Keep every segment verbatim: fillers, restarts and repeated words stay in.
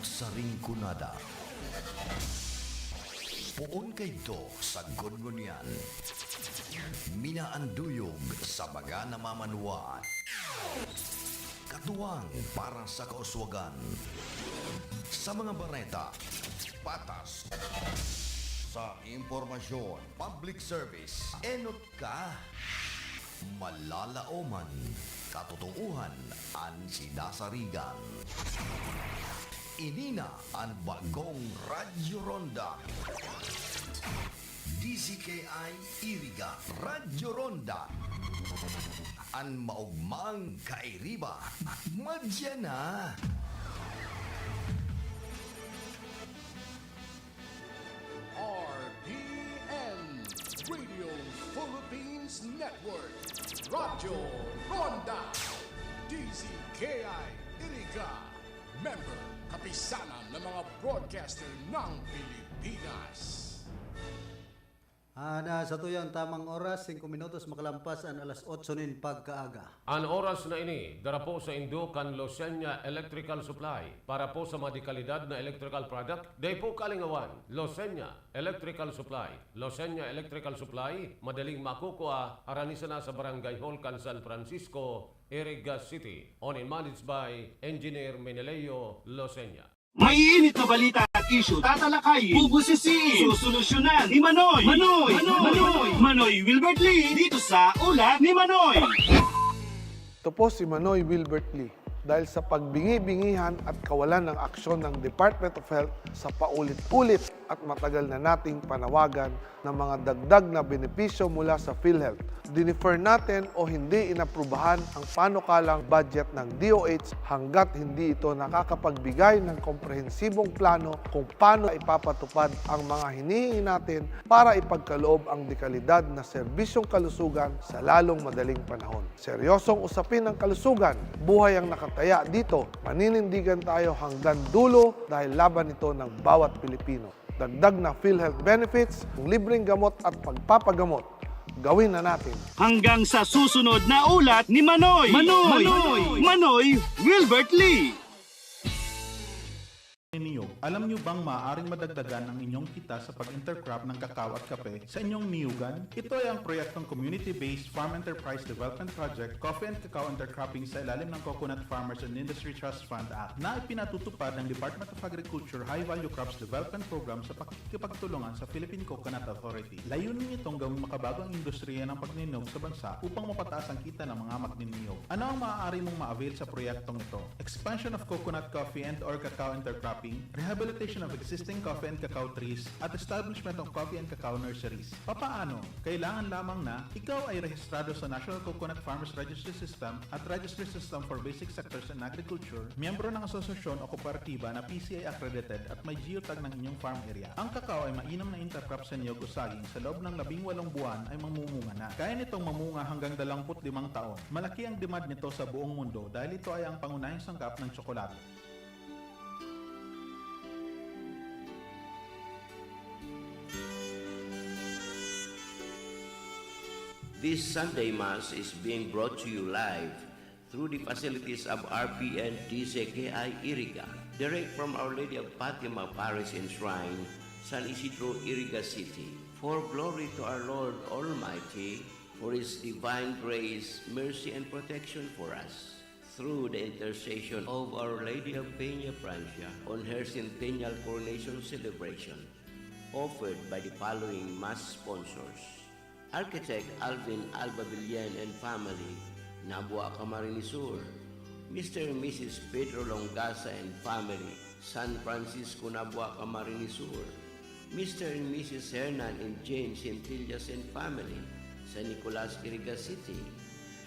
sa Rinconada. Poon kaidto sa Gudgunian. Minaanduyog sa mga namamanwaan. Katuwang para sa kauswagan. Sa mga bareta, patas. Sa impormasyon, public service, enot ka. Malalaoman, katotoohan an sinasarigan. Ini na an bagong Radyo Ronda. D Z K I Iriga, Radyo Ronda. An maogmang kairiba, madya na. R P N, Radio Philippines Network, Radyo Ronda, D Z K I Iriga, member, kapisanan ng mga broadcaster ng Pilipinas. Ah, na sa tuyang tamang oras, singko minutos makalampas an alas otso nin pagkaaga. An oras na ini, dara po sa indo kan Losenya Electrical Supply. Para po sa mga dekalidad na electrical product, dai po kalingawan, Losenya Electrical Supply. Losenya Electrical Supply, madaling makukuha, harani sana sa Barangay Hall kan San Francisco, Iriga City. Owned and managed by Engineer Meneleo Losenya. Maiinit na balita at isyu, tatalakayin, bubusisiin, susolusyonan ni Manoy. Manoy! Manoy! Manoy! Manoy Wilbert Lee, dito sa Ulat ni Manoy. Ito po si Manoy Wilbert Lee. Dahil sa pagbingi-bingihan at kawalan ng aksyon ng Department of Health sa paulit-ulit at matagal na nating panawagan na mga dagdag na benepisyo mula sa PhilHealth, dinefer natin o hindi inaprubahan ang panukalang budget ng D O H hanggat hindi ito nakakapagbigay ng komprehensibong plano kung paano ipapatupad ang mga hinihingi natin para ipagkaloob ang dekalidad na serbisyong kalusugan sa lalong madaling panahon. Seryosong usapin ang kalusugan. Buhay ang nakataya dito. Maninindigan tayo hanggang dulo dahil laban ito ng bawat Pilipino. Dagdag na PhilHealth benefits, ang libreng gamot at pagpapagamot. Gawin na natin. Hanggang sa susunod na Ulat ni Manoy. Manoy! Manoy! Manoy Wilbert Lee. Niyog. Alam niyo bang maaaring madagdagan ang inyong kita sa pag-intercrop ng kakao at kape sa inyong niyugan? Ito ay ang proyektong Community-Based Farm Enterprise Development Project, Coffee and Cacao Intercropping sa ilalim ng Coconut Farmers and Industry Trust Fund Act na ipinatutupad ng Department of Agriculture High Value Crops Development Program sa pakikipagtulungan sa Philippine Coconut Authority. Layunin nitong gawing makabago ang industriya ng pagniniyog sa bansa upang mapataas ang kita ng mga magniniyog. Ano ang maaari mong ma-avail sa proyektong ito? Expansion of coconut coffee and or cacao intercropping, rehabilitation of existing coffee and cacao trees, at establishment of coffee and cacao nurseries. Papaano? Kailangan lamang na ikaw ay rehistrado sa National Coconut Farmers Registry System at Registry System for Basic Sectors in Agriculture, miyembro ng asosasyon o kooperatiba na P C I accredited at may geotag ng inyong farm area. Ang kakao ay mainam na intercrop sa niyog o saging sa loob ng labing walong buwan ay mamumunga na. Kaya nitong mamunga hanggang dalawampu't limang taon. Malaki ang demand nito sa buong mundo dahil ito ay ang pangunahing sangkap ng tsokolate. This Sunday Mass is being brought to you live through the facilities of R P N D Z K I Iriga, direct from Our Lady of Fatima Parish and Shrine, San Isidro, Iriga City. For glory to our Lord Almighty, for His divine grace, mercy, and protection for us. Through the intercession of Our Lady of Peña Francia on her centennial coronation celebration, offered by the following Mass sponsors: Architect Alvin Alba Villen and family, Nabua, Camarines Sur; Mister and Missus Pedro Longasa and family, San Francisco, Nabua, Camarines Sur; Mister and Missus Hernan and Jane Centellas and family, San Nicolas, Iriga City;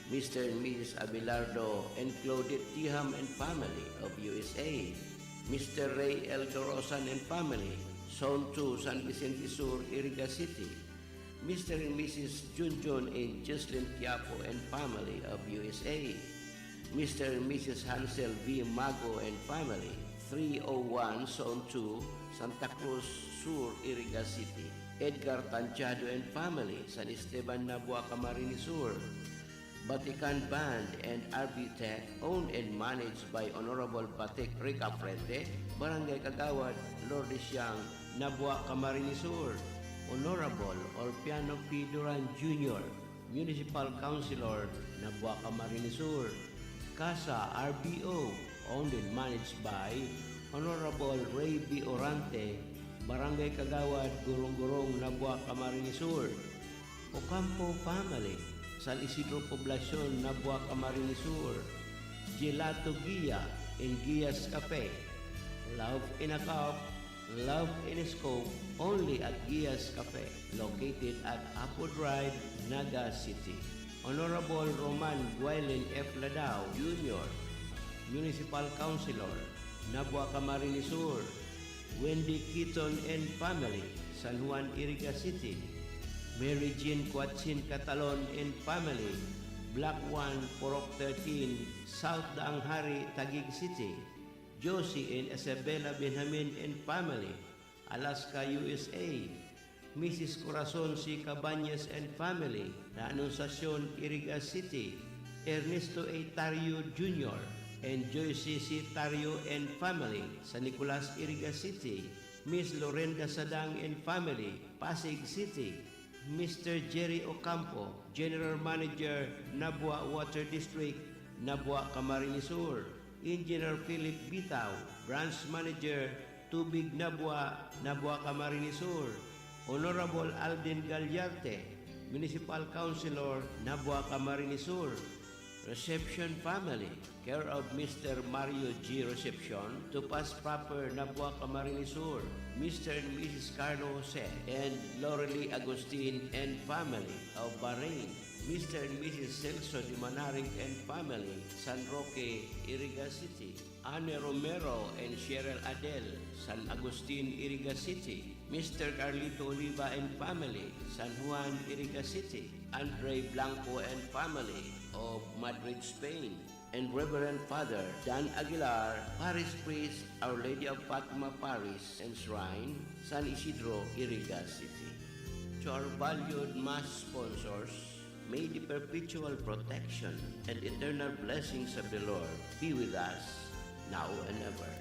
Mister and Missus Abelardo and Claudette Tiham and family of U S A; Mister Ray L. Dorosan and family, Zone two, San Vicente Sur, Iriga City; Mister and Missus Junjun and Jocelyn Quiapo and family of U S A; Mister and Missus Hansel V. Mago and family, three oh one Zone two, Santa Cruz Sur, Iriga City; Edgar Tanchado and family, San Esteban, Nabua, Camarines Sur; Vatican Band and R B Tech, owned and managed by Honorable Batik Rica Frente, Barangay Kagawad, Lourdes Siang, Nabua, Camarines Sur. Honorable Olpiano P. Duran Junior, Municipal Councilor, Nabua, Camarines Sur. Casa R B O, owned and managed by Honorable Ray B. Orante, Barangay Kagawad, Gurong-Gurong, Nabua, Camarines Sur. Ocampo family, San Isidro Poblacion, Nabua, Camarines Sur. Gelato Gia and Gia's Cafe. Love in a cup, love in a scoop, only at Gia's Cafe, located at Apo Drive, Naga City. Honorable Roman Guilen F. Ladao Junior, Municipal Councilor, Nabua, Camarines Sur. Wendy Kiton and family, San Juan, Iriga City. Mary Jean Cuatsin Catalon and family, Block one, Purok thirteen, South Daang Hari, Taguig City. Josie and Isabella Benjamin and family, Alaska, U S A. Missus Corazon C. Cabañas and family, La Anunciacion, Iriga City. Ernesto A. Tario Junior and Joyce C. Tario and family, San Nicolas, Iriga City. Miss Lorenda Sadang and family, Pasig City. Mister Jerry Ocampo, General Manager, Nabua Water District, Nabua, Camarines Sur. Engineer Philip Bitao, Branch Manager, Tubig Nabua, Nabua, Camarines Sur. Honorable Alden Gallarte, Municipal Councilor, Nabua, Camarines Sur. Reception family, care of Mister Mario G. Reception, Tupas Proper, Nabua, Camarines Sur. Mister and Missus Carlo Jose and Lorelie Agustin and family of Bahrain. Mister and Missus Celso de Manarig and family, San Roque, Iriga City. Anne Romero and Cheryl Adel, San Agustin, Iriga City. Mister Carlito Oliva and family, San Juan, Iriga City. Andre Blanco and family of Madrid, Spain. And Reverend Father Dan Aguilar, Parish Priest, Our Lady of Fatima Parish and Shrine, San Isidro, Iriga City. To our valued mass sponsors, may the perpetual protection and eternal blessings of the Lord be with us now and ever.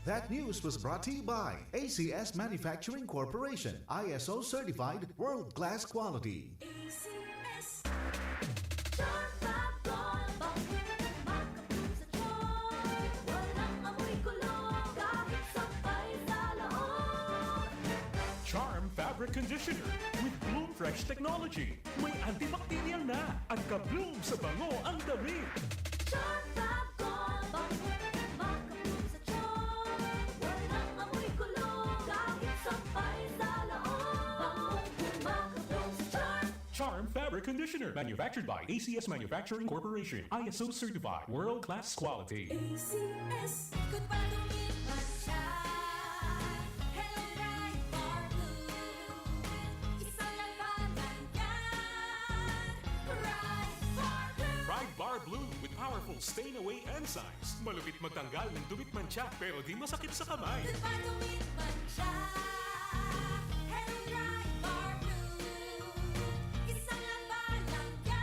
That news was brought to you by A C S Manufacturing Corporation, I S O certified, world-class quality. A C S. Charm Fab Gold, bango, makapul sa tiyan. Walang amoy kulo, kahit sampay sa loob. Charm Fabric Conditioner with Bloom Fresh Technology. May antibacterial na at ka-bloom sa bango ang damit. Charm Fab Gold, bango, makapul sa tiyan. Walang amoy kulo, kahit sampay sa loob. Bangong kumakapul sa Charm. Charm Fabric Conditioner. Manufactured by A C S Manufacturing Corporation. I S O certified. World class quality. A C S. Goodbye, lumit man siya. Hello, Pride Bar Blue. Isang labanan yan. Pride Bar Blue. Pride Bar Blue with powerful stain away enzymes. Malupit magtanggal ng dumit mantsa pero di masakit sa kamay. Goodbye, lumit man siya. Hello, Pride Bar Blue. Isang labanan yan.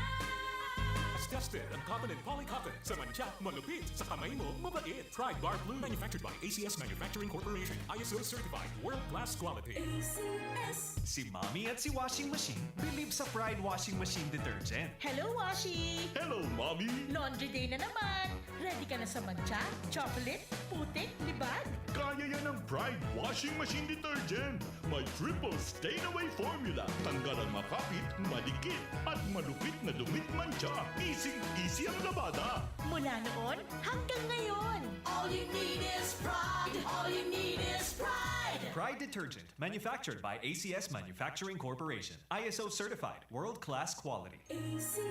Tested ang cotton and polycotton. Sa mantsa, malupit. Sa kamay mo, mabait. Pride Bar Blue. Manufactured by A C S Manufacturing Corporation. I S O certified. World class quality. A C S. Si Mommy at si Washing Machine believe sa Pride Washing Machine Detergent. Hello, Washi! Hello, Mommy! Laundry day na naman! Ready ka na sa mantsa, chocolate, putik, libag? Kaya yan ng Pride Washing Machine Detergent! May triple stain away formula. Tanggal ang makapit, madikit, at malupit na dumit mantsa. Easy-easy ang labada. Mula noon hanggang ngayon. All you need is pride. All you need is pride. Pride detergent, manufactured by A C S Manufacturing Corporation. I S O certified, world-class quality. A C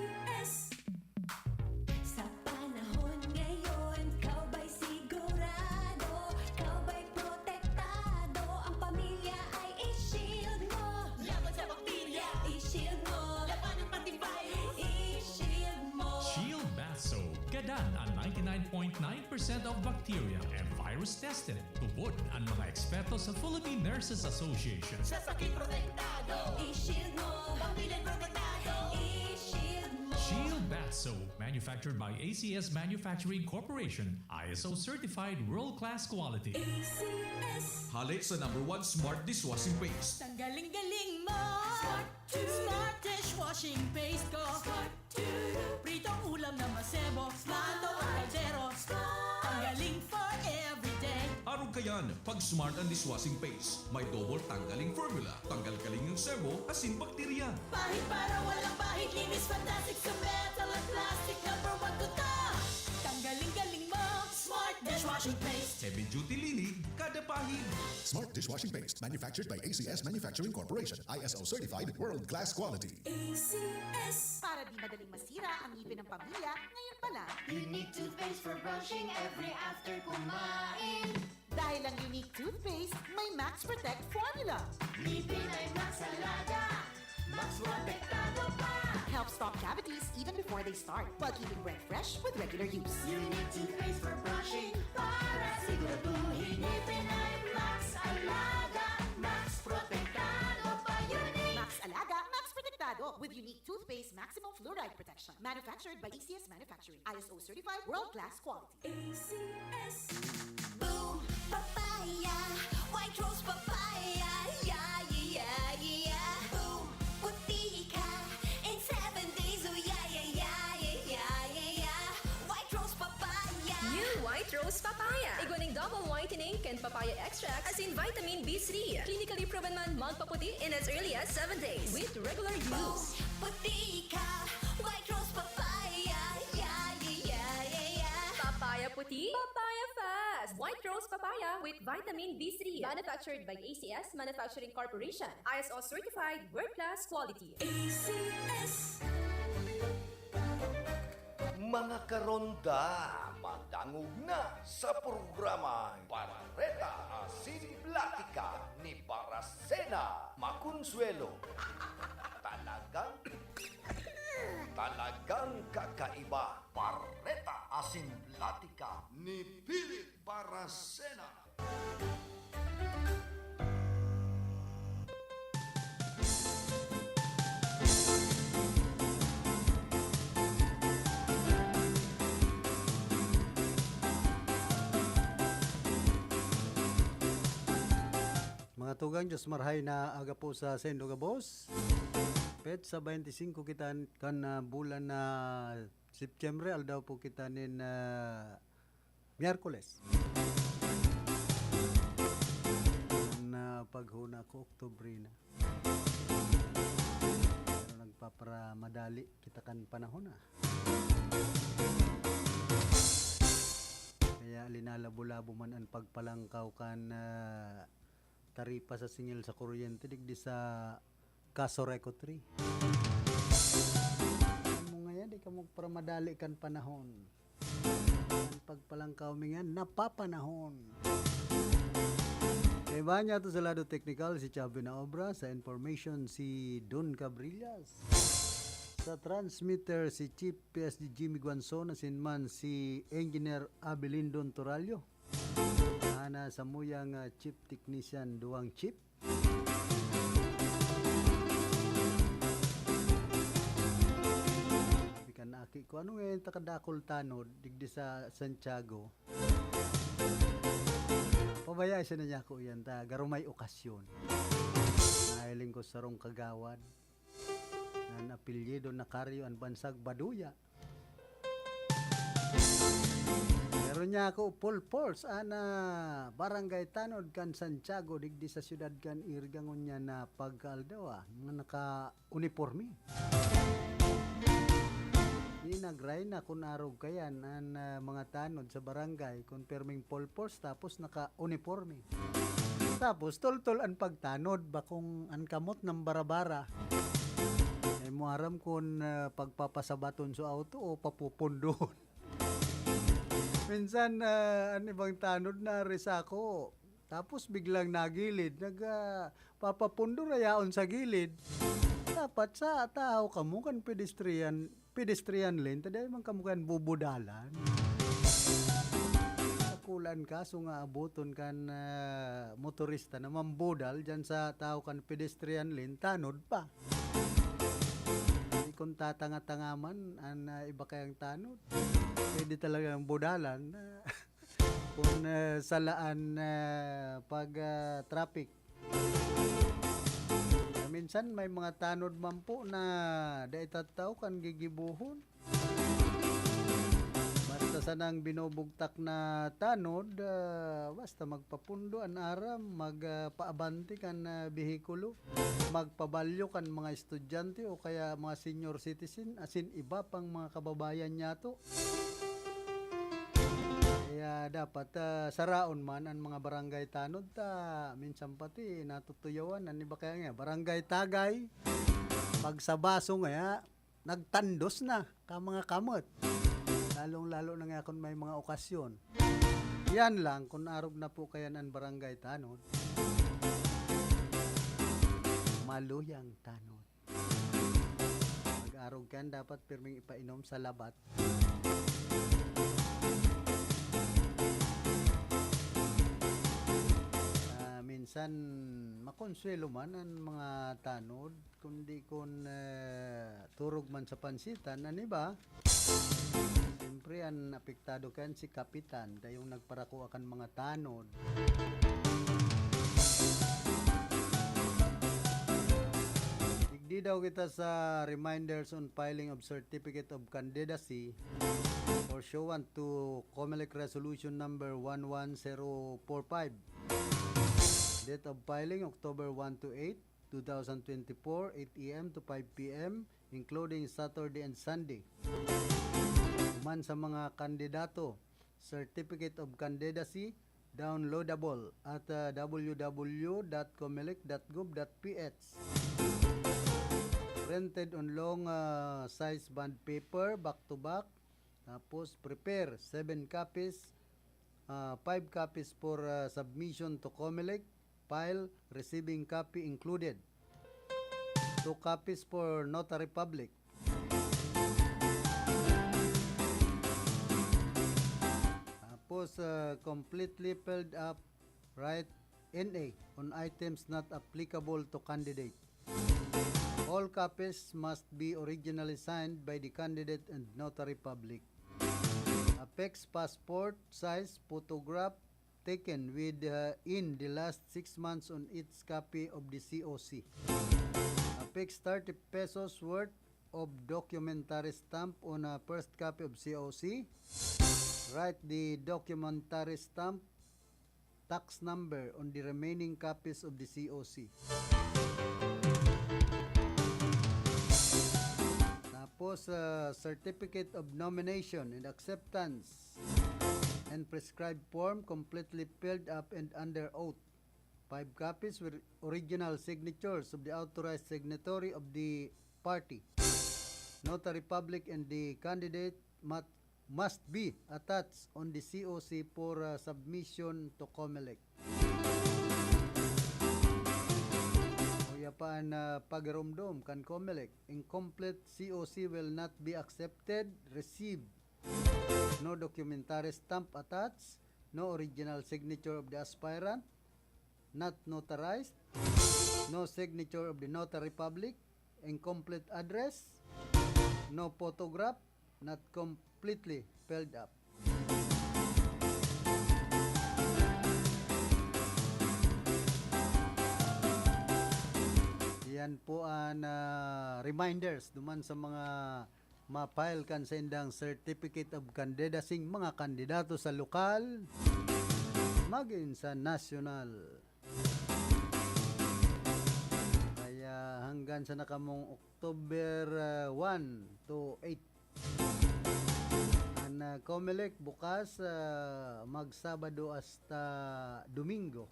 S. Sa panahon ngayon, ikaw ba'y sigurado? Ikaw ba'y protektado? Ang pamilya ay i-shield mo. Laban sa bakterya, i-shield mo. Laban ng antivirus, i-shield mo. Shield Bath Soap. Gadan ang ninety-nine point nine percent of bacteria and virus tested. Tubod ang mga Respeto sa Philippine Nurses Association. Sa sakit protektado. I-shield mo. Pamilya protektado. I-shield mo. Shield Bath Soap, manufactured by A C S Manufacturing Corporation, I S O certified world-class quality. A C S. Hale sa number one smart dishwashing paste. Tanggaling-galing mo. Smart to. Smart dishwashing paste ko. Smart to. Pritong ulam na masebo. Plato o kaldero. Tanggaling for everyday. Arog kayan, pag smart ang dishwashing paste. May double tanggaling formula. Tanggal kaling ang sebo, asin bakterya. Pahid para walang bahid. Linis fantastic sa metal at plastic. Number one ko to. Tanggaling-galing mo. Smart dishwashing paste. Heavy duty linig, kada pahid. Smart dishwashing paste, manufactured by A C S Manufacturing Corporation, I S O certified, world-class quality. A C S. Para di madaling masira ang ngipin ng pamilya, ngayon pa lang. Unique toothpaste for brushing every after kumain. Dahil ang Unique Toothpaste may Max Protect Formula. Ngipin ay Max Alaga. Max Protektado pa. Helps stop cavities even before they start, while keeping breath fresh with regular use. Unique toothpaste for brushing para siguraduhin ngipin ay Max Alaga. Max Protektado pa. Unique. Max Alaga, Max Protektado with Unique Toothpaste Maximum Fluoride Protection. Manufactured by A C S Manufacturing. I S O certified, world-class quality. A C S. Boom, papaya, white rose papaya, yeah, yeah, yeah, yeah. Boom, puti ka in seven days, oh yeah, yeah, yeah, yeah, yeah, yeah, yeah. White rose papaya. New White Rose Papaya. Igwa nin double whitening kan papaya extract asin vitamin B three. Clinically proven man magpaputi in as early as seven days with regular use. Puti ka, white rose papaya, yeah, yeah, yeah, yeah, yeah. Papaya puti, papaya fast. White Rose Papaya with vitamin B three. Manufactured by A C S Manufacturing Corporation. I S O certified, world class quality. A C S. Mga karonda, madangog na sa programa Bareta asin Platika ni Barasena Maconsuelo. Talagang, talagang kakaiba. Bareta asin Platika ni Philip Barasena. Mga tugang, Diyos marhay na aga po sa saindo gabos. Petsa twenty-five kita kan ah, bulan na Setyembre, aldaw po kita nin ah, Miyerkules. Na paghuna ko, Oktubre na. Pero nagpaparamadali kita kan panahon ah. Kaya linalabo-labo man an pagpalangkaw kan ah, taripa sa singil sa kuryente digdi sa Casureco three. Mo ngayon, di ka magparamadali kan panahon. Ang pagpalangkaw mi nga, napapanahon. Kaiba niya to sa lado teknikal, si Chubby na Obra. Sa information, si Don Cabrillas. Sa transmitter, si Chief P S D Jimmy Guanzon, asin man si Engineer Abilindon Torallo. Ana sa muyang ah, Chief Technician, duwang Chief. Sabi kan aki ko, "Ano ngayon takadakol tanod, digdi sa Santiago?" Pabaya siya na niya ako yan, ta, garo may okasyon. Nahiling ko sarong kagawad. An apelyido na Carrio, an bansag Baduya. Pero niya ako, full force, ana, barangay tanod kan Santiago, digdi sa siyudad kan Iriga, ngunyan na pagkaaldaw, ah, mga naka-uniforme. Di nagray na kun arog kayan an ah, mga tanod sa barangay, kun pirming full force, tapos naka-uniforme. Tapos toltol an pagtanod, bakong an kamot nang barabara. Ay mo aram kun ah, pagpapasabaton sa auto o papupundohon. Minsan ah, an ibang tanod na risako. Tapos biglang nagilid, nag ah, papapundo na yaon sa gilid. Dapat sa tao kamo kan pedestrian, pedestrian lane, ta dai man kamo kan bubudalan. Sakulan kaso nga aboton kan ah, motorista na mambudal diyan sa tao kan pedestrian lane, tanod pa. Di kun tatanga-tanga man an, ah, iba kayang tanod. Pwede talagang budalan na kun, ah, salaan, ah, pag, ah, traffic. Minsan may mga tanod man po na dai tattao kan gigibohon. Basta sanang binubugtak na tanod, ah, basta magpapundo an aram, mag, ah, paabante kan, ah, behikulo, magpabalyo kan mga estudyante o kaya mga senior citizen, asin iba pang mga kababayan niyato. Kaya dapat, ah, saraon man an mga barangay tanod ta minsan pati natutuyawan an iba kaya nga, barangay tagay, pagsabaso ngaya, nagtandos na ka mga kamot. Lalong-lalo na nga kun may mga okasyon. Yan lang, kun arog na po kayan an barangay tanod. Maluyang tanod. Mag-arog kayan, dapat pirming ipainom sa labat. Ah, minsan, makonsuelo man an mga tanod, kundi kun, eh, turog man sa pansitan, an iba, siyempre, an apektado kayan si Kapitan, dayong nagparakua kan mga tanod. Digdi daw kita sa reminders on filing of certificate of candidacy pursuant to COMELEC Resolution Number one one zero four five. Date of filing, October one to eight, two thousand twenty-four, eight A M to five P M, including Saturday and Sunday. Duman sa mga kandidato, certificate of candidacy, downloadable at, ah, W W W dot comelec dot gov dot P H. Printed on long, ah, size bond paper, back to back. Tapos, prepare seven copies, ah, five copies for, ah, submission to COMELEC, file, receiving copy included. Two copies for notary public. Tapos, ah, completely filled up, write N A on items not applicable to candidate. All copies must be originally signed by the candidate and notary public. Affix passport size photograph taken with, uh, in the last six months on each copy of the C O C. Affix thirty pesos worth of documentary stamp on a first copy of C O C. Write the documentary stamp tax number on the remaining copies of the C O C. Tapos, uh, certificate of nomination and acceptance and prescribed form completely filled up and under oath. Five copies with original signatures of the authorized signatory of the party, notary public, and the candidate mat-, must be attached on the C O C for, uh, submission to COMELEC. Uya pa an, uh, pagiromdom kan COMELEC, incomplete C O C will not be accepted, received. No documentary stamp attached, no original signature of the aspirant, not notarized, no signature of the notary public, incomplete address, no photograph, not completely filled up. Yan po ang, ah, reminders duman sa mga ma-file kan saindang Certificate of Candidacy mga kandidato sa lokal, magin sa nasyonal. Kaya hanggan sa nakamong October, ah, one to eight. Ang, ah, COMELEC bukas, ah, mag-Sabado hasta Domingo.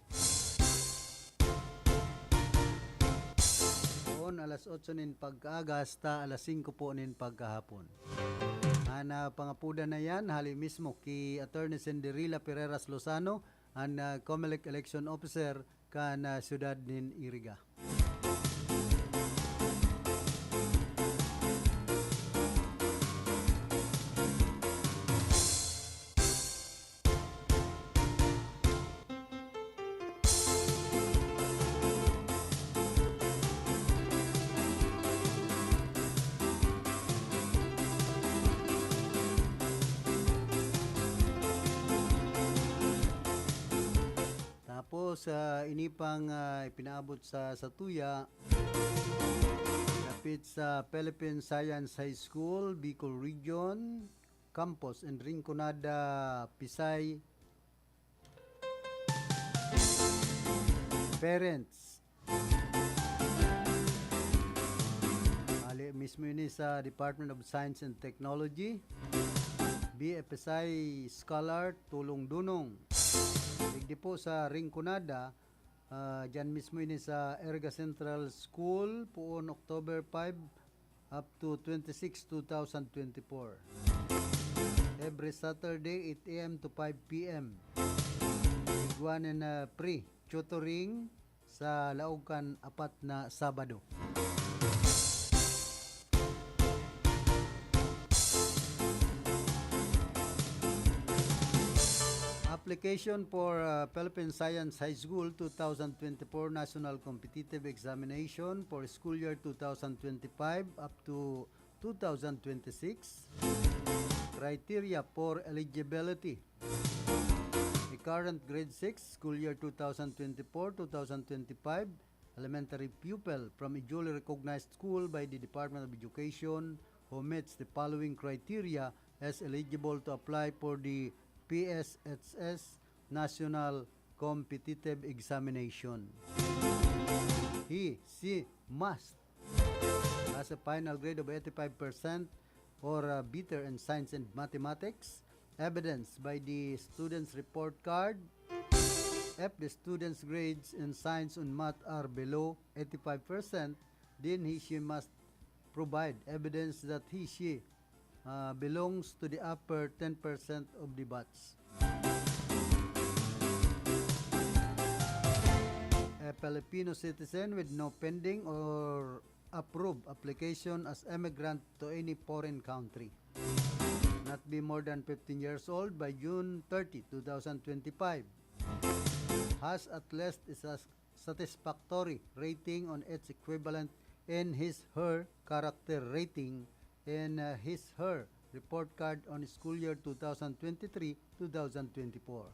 Poon alas otso nin pagkaaga hasta alas singko po nin pagkahapon. An, ah, pangapodan na yan, hali mismo ki Attorney Cinderella Ferreras Lozano, an, ah, COMELEC Election Officer kan, ah, siyudad nin Iriga. Sa ini pang, ah, ipinaabot sa satuya, dapit sa Philippine Science High School, Bicol Region, Campus, and Rinconada, Pisay. Parents. Ali mismo ini sa Department of Science and Technology. B F S I scholar Tulong Dunong. Digdi po sa Rinconada, ah, diyan mismo ini sa Erga Central School, poon October five up to twenty-six, two thousand twenty-four. Every Saturday, eight a m to five p m. Igwa nin, ah, free tutoring sa laog kan apat na Sabado. Application for, uh, Philippine Science High School two thousand twenty-four National Competitive Examination for school year two thousand twenty-five up to two thousand twenty-six. Criteria for eligibility. A current grade six, school year two thousand twenty-four, two thousand twenty-five, elementary pupil from a duly recognized school by the Department of Education who meets the following criteria is eligible to apply for the P S H S National Competitive Examination. He, she must has a final grade of eighty-five percent or, uh, better in science and mathematics, evidenced by the student's report card. If the student's grades in science and math are below eighty-five percent, then he, she must provide evidence that he, she, uh, belongs to the upper ten percent of the batch. A Filipino citizen with no pending or approved application as emigrant to any foreign country, not be more than fifteen years old by June thirty, two thousand twenty-five, has at least a sas-, satisfactory rating on its equivalent in his, her character rating in, uh, his, her report card on school year two thousand twenty-three, two thousand twenty-four.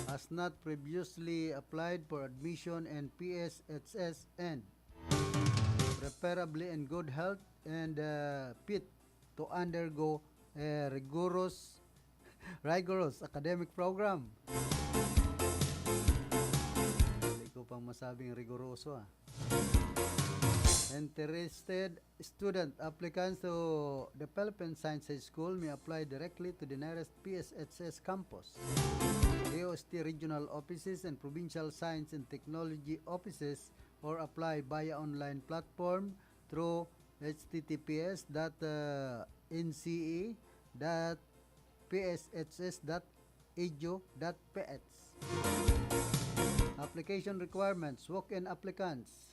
Has not previously applied for admission in P S H S and preferably in good health and, uh, fit to undergo a rigorous, rigorous academic program. Hindi ko pang masabing rigoroso, ah. Interested student applicants to the Philippine Science High School may apply directly to the nearest P S H S campus, D O S T regional offices, and provincial science and technology offices, or apply via online platform through H T T P S dot N C E dot P S H S dot edu dot P H. Application requirements: walk-in applicants.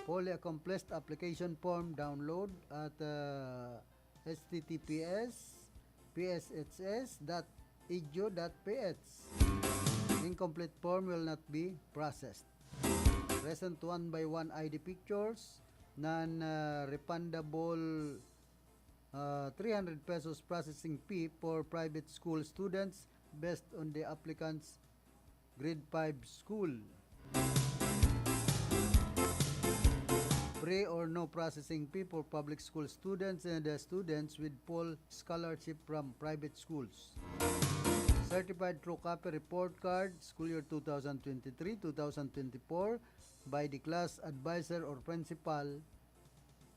Fully accomplished application form download at, uh, H T T P S P S H S dot edu dot P H. Incomplete form will not be processed. Present one by one I D pictures, non, uh, refundable, uh, three hundred pesos processing fee for private school students based on the applicant's grade five school. Free or no processing fee for public school students and, uh, students with full scholarship from private schools. Certified true copy report card, school year two thousand twenty-three, two thousand twenty-four, by the class advisor or principal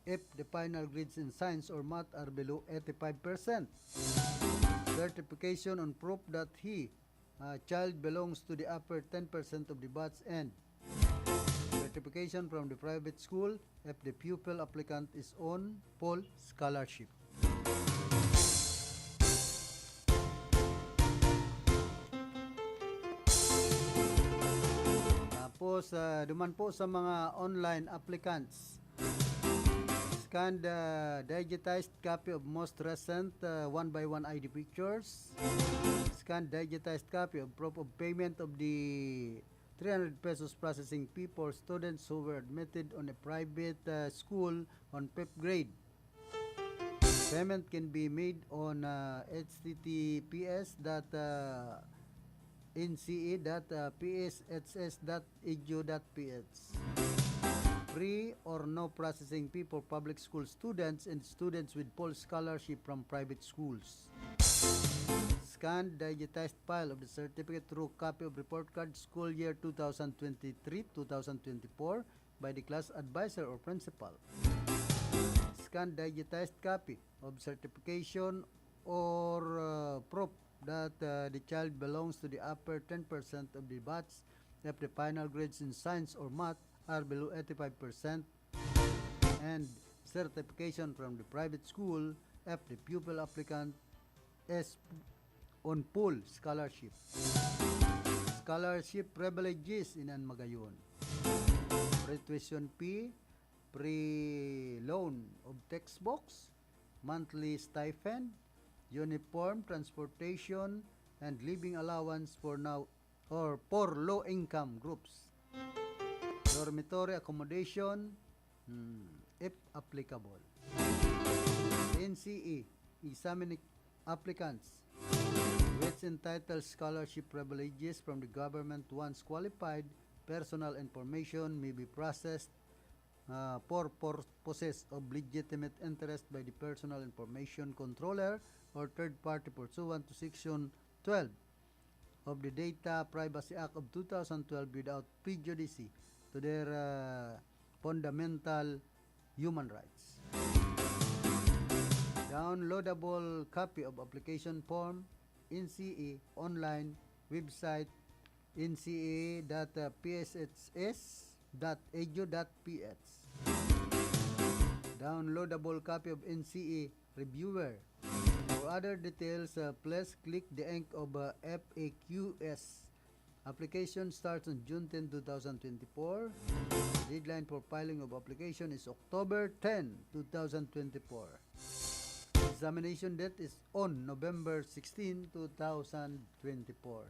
if the final grades in science or math are below eighty-five percent. Certification on proof that he, uh, child belongs to the upper ten percent of the batch, and certification from the private school if the pupil applicant is on full scholarship. Tapos, ah, duman po sa mga online applicants. Scanned, ah, digitized copy of most recent, ah, one by one I D pictures. Scanned digitized copy of proof of payment of the three hundred pesos processing fee for students who were admitted on a private, ah, school on fifth grade. Payment can be made on, ah, H T T P S dot, ah, N C E dot P S H S dot edu dot P H. Free or no processing fee for public school students and students with full scholarship from private schools. Scanned digitized file of the certificate, true copy of report card, school year two thousand twenty-three, two thousand twenty-four, by the class advisor or principal. Scanned digitized copy of certification or uh, proof that uh, the child belongs to the upper ten percent of the batch if the final grades in science or math are below eighty-five percent, and certification from the private school if the pupil applicant is on full scholarship. Scholarship privileges in an magayon. Free tuition fee, free loan of textbooks, monthly stipend, uniform, transportation, and living allowance for now or for low-income groups. Dormitory accommodation, hmm, if applicable. N C E, examining applicants which entitle scholarship privileges from the government once qualified, personal information may be processed uh, for purposes of legitimate interest by the personal information controller or third party pursuant to Section twelve of the Data Privacy Act of two thousand twelve without prejudice to their uh, fundamental human rights. Downloadable copy of application form, N C E online website, N C E dot P S H S dot edu dot P H. Downloadable copy of N C E Reviewer. For other details, uh, please click the link of uh, F A Q S. Application starts on June ten, two thousand twenty-four. Deadline for filing of application is October ten, two thousand twenty-four. Examination date is on November sixteen, two thousand twenty-four.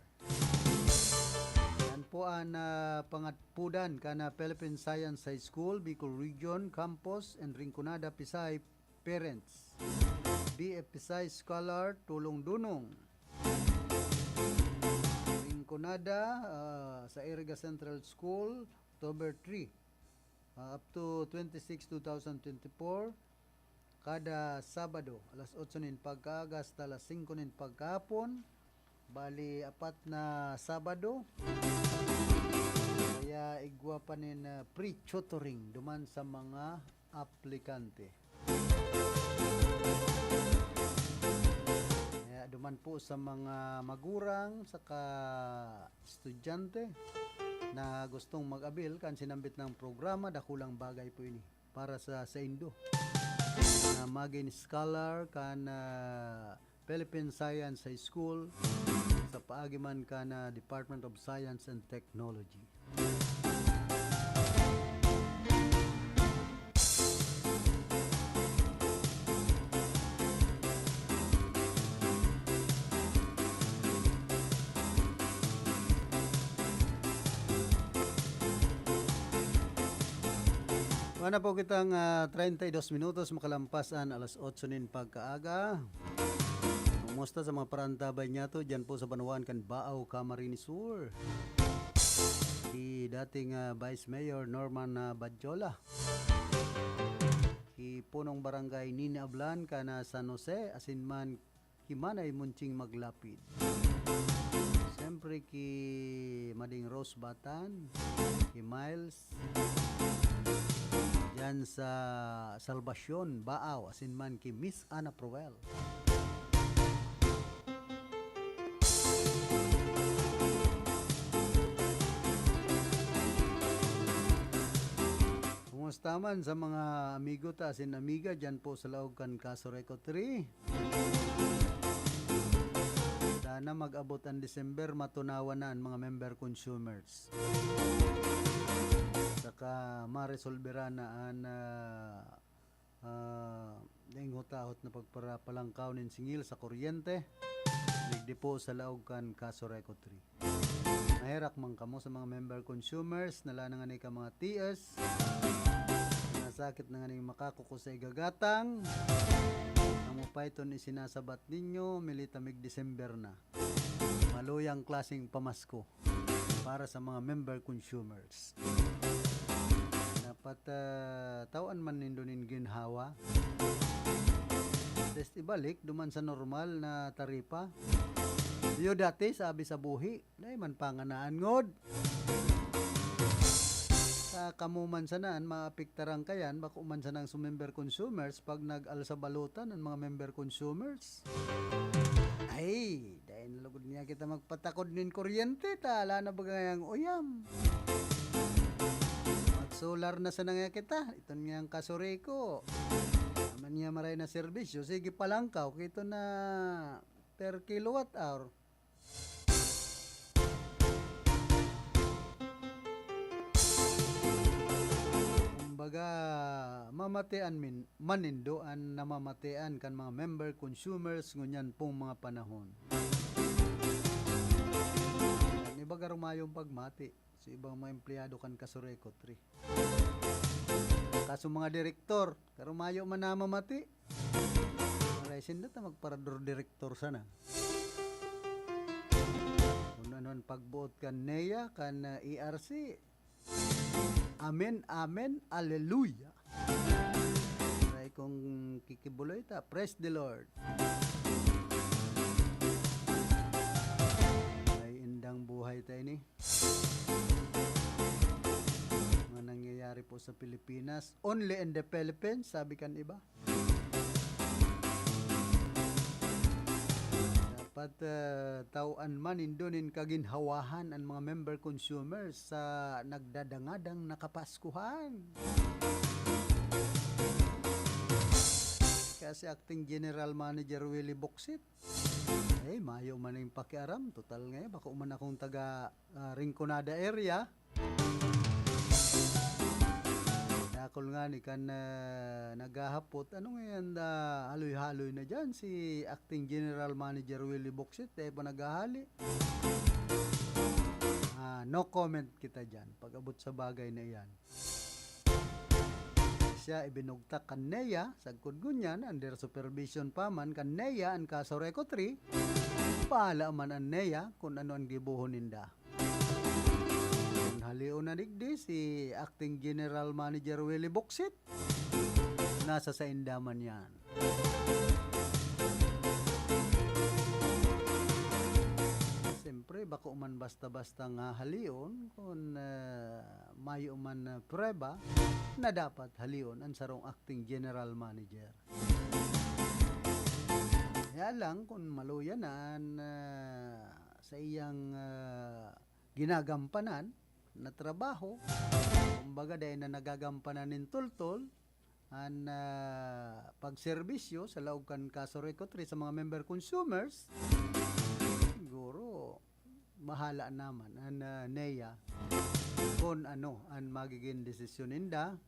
Yan po ang ah, pangatpudan kan ah, Philippine Science High School, Bicol Region Campus, and Rinconada, Pisay. Parents. B F Pisay Scholar, Tulong Dunong. Rinconada, ah, sa Iriga Central School, October three, ah, up to twenty-six, two thousand twenty-four. Kada Sabado, alas otso nin pagkaaga hasta alas singko nin pagkahapon. Bali, apat na Sabado. Kaya igwa pa nin ah, pre-tutoring duman sa mga aplikante. Kaya duman po sa mga magurang saka estudyante na gustong mag-avail kan sinambit na programa, dakulang bagay po ini para sa saindo na magin scholar kan ah, Philippine Science High School sa paagi man kan ah, Department of Science and Technology. Wala po kitang ah, treinta y dos minutos makalampas an alas otso nin pagkaaga. Kumusta sa mga parantabay niyato dyan po sa banwaan kan Baao, Camarines Sur? Si dating ah, Vice Mayor Norman ah, Badjola. Si Punong Barangay Nini Ablan kan ah, San Jose, asin man ki Manay Munching Maglapid. Siyempre ki Mading Rose Batan, ki Miles, diyan sa Salvacion, Baao, asin man ki Miss Ana Proel. Kumusta man sa mga amigo ta asin amiga diyan po sa laog kan Casureco three? Sana mag-abot ang December, matunawan na ang mga member consumers. Saka maresolbera na ang ah, ah, daing hutahot na pagparapalangkaw nin singil sa kuryente. Digdi po sa laog kan Casureco three. Maherak man kamo sa mga member consumers, na lana ngani ka mga T S. Nasakit na nganing makakuko sa igagatang. Ang mupayton isinasabat ninyo, milita mig December na. Maluyang klaseng pamasko para sa mga member consumers. Dapat, ah, tawan man nindo nin ginhawa. Test ibalik duman sa normal na taripa. Iyo dati, sabi sa buhi, dai man panganaan ngod. Sa kamo man sana an maapektaran kayan, bako man sanang sumember consumers pag nag-alsa balutan an mga member consumers. Ay, dai na lugod niya kita magpatakod nin kuryente, ta ala na baga ngayang uyam. Mag-solar na sana nga kita, iton ngayang kasureko. Naman niya maray na serbisyo, sige palangkaw, kito na per kilowatt hour. Kumbaga, mamatian min-, manindo an namamatian kan mga member consumers ngunyan pong mga panahon. An iba garo mayong pagmati sa ibang mga empleyado kan Kasurekotri. Kaso mga direktor, garo mayo man namamati. Aray, sinda ta magparador direktor sana. Kung ano an pagbuot kan NEA, kan, ah, E R C. Amen, amen, aleluya. Aray, kung kikibuloy ta, praise the Lord. Ay, indang buhay ta ini. Mga nangyayari po sa Pilipinas, only in the Philippines, sabi kan iba. Dapat, ah, tawan man nindo nin kaginhawahan an mga member consumers sa nagdadangadang na Kapaskuhan. Kaya si Acting General Manager Willie Boksit, eh, mayo man ning pakiaram. Total nga, eh, bako man akong taga, ah, Rinconada area. Dakul ngani kan, ah, naghahapot, ano ngayon, ah, haloy-haloy na dyan si Acting General Manager Willie Boksit, eh, pa naghahali. Ah, no comment kita dyan pag-abot sa bagay na iyan. Siya ibinugtak kan NEA, sagkod ngunyan, under supervision pa man kan NEA an Kasurekotri, bahala man an NEA kun ano an gibohon ninda. Kun halion na digdi si Acting General Manager Willie Boksit, nasa sainda man yan. Siyempre, bako man basta-basta nga halion kun, ah, mayo man, ah, prueba na dapat halion an sarong acting general manager. Kaya lang, kun maluya na an, ah, sa iyang, ah, ginagampanan na trabaho, kumbaga, dai na nagagampanan nin tultol an, ah, pagserbisyo sa laog kan Kasurekotri sa mga member consumers, siguro, bahala naman an, ah, NEA kun ano an magiging desisyon ninda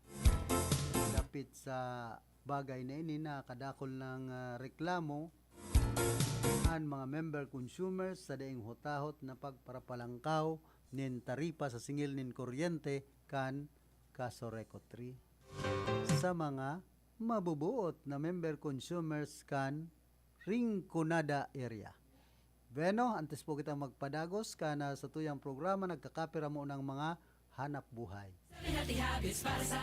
dapit sa bagay na ini na kadakul nang, ah, reklamo an mga member consumers sa daing hutahot na pagparapalangkaw nin taripa sa singil nin kuryente kan Kasurekotri. Sa mga mabubuot na member consumers kan Rinconada area. Bueno, antes po kita magpadagos kan satuyang programa, nagkakapira mo ng mga hanap buhay.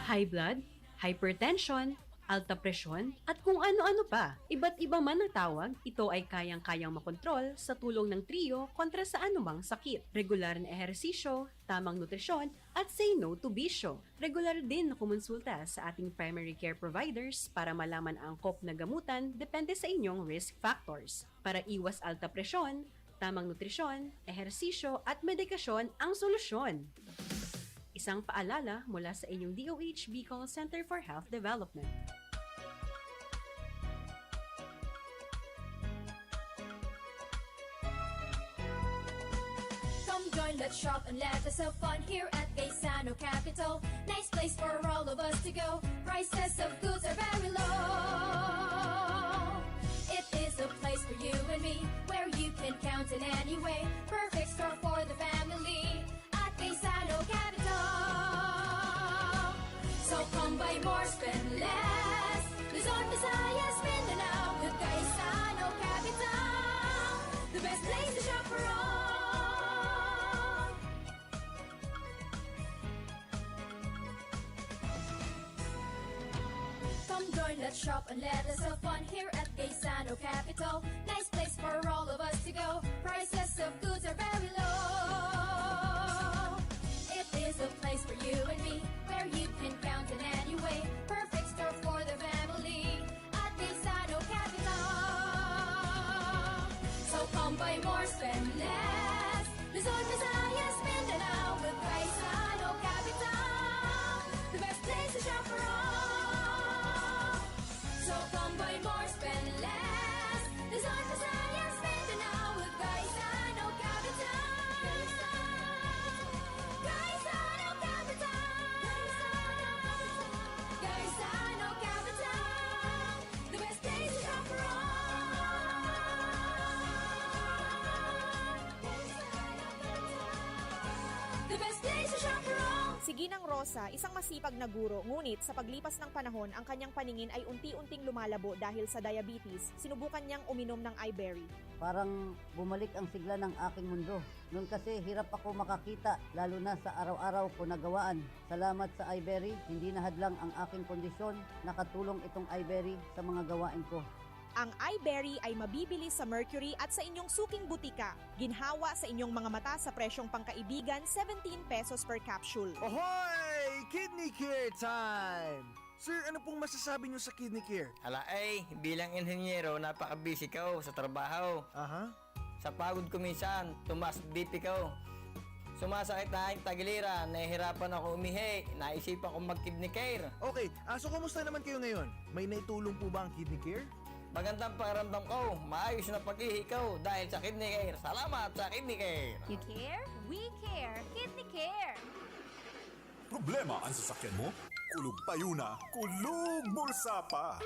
High blood, hypertension, alta presyon, at kung ano-ano pa. Iba't iba man ang tawag, ito ay kayang-kayang makontrol sa tulong ng Trio kontra sa anumang sakit. Regular na ehersisyo, tamang nutrisyon, at say no to bisyo. Regular din na kumonsulta sa ating primary care providers para malaman ang angkop na gamutan depende sa inyong risk factors. Para iwas alta presyon, tamang nutrisyon, ehersisyo at medikasyon ang solusyon. Isang paalala mula sa inyong D O H Bicol Center for Health Development. Come join, let's shop and let us have fun here at Gaisano Capital. Nice place for all of us to go. Prices of goods are very low. It is a place for you and me where you can count in any way. Perfect store for the family at Gaisano Capital. So come buy more, spend less. Luzon, Visayas, Mindanao with Gaisano Capital. The best place to shop for Join, let's shop and let us have fun here at Gaisano Capital. Nice place for all of us to go. Prices of goods are very low. It is a place for you and me, where you can count in any way. Perfect store for the family at Gaisano Capital. So come buy more, spend less. Luzon, Visayas, Mindanao with Gaisano Capital. The best place to shop for all. So come buy more, spend less. Luzon, Visayas, Mindanao with Gaisano Capital. Gaisano Capital. Gaisano Capital. The best place to shop for all. The best place to shop for all. Si Ginang Rosa, isang masipag na guro, ngunit sa paglipas ng panahon, ang kanyang paningin ay unti-unting lumalabo dahil sa diabetes. Sinubukan niyang uminom ng Iberry. Parang bumalik ang sigla ng aking mundo. Noon kasi hirap ako makakita, lalo na sa araw-araw ko na gawaan. Salamat sa Iberry, hindi na hadlang ang aking kondisyon, nakatulong itong Iberry sa mga gawain ko. Ang Iberry ay mabibili sa Mercury at sa inyong suking butika. Ginhawa sa inyong mga mata sa presyong pangkaibigan, seventeen pesos per capsule. Ohoy! Kidney Care time! Sir, ano pong masasabi niyo sa Kidney Care? Ala ay, bilang inhenyero, napaka-busy ko sa trabaho. Aha. Sa pagod ko minsan, tumaas B P ko. Sumasakit na ang tagiliran, nahihirapan ako umihi, naisipan kong mag-Kidney Care. Okay, ah, so kumusta naman kayo ngayon? May naitulong po ba ang Kidney Care? Magandang pakiramdam ko, maayos na pag-ihi ko dahil sa Kidney Care. Salamat sa Kidney Care! You care? We care! Kidney Care! Problema an sasakyan mo? Kulog payo na, kulog bulsa pa!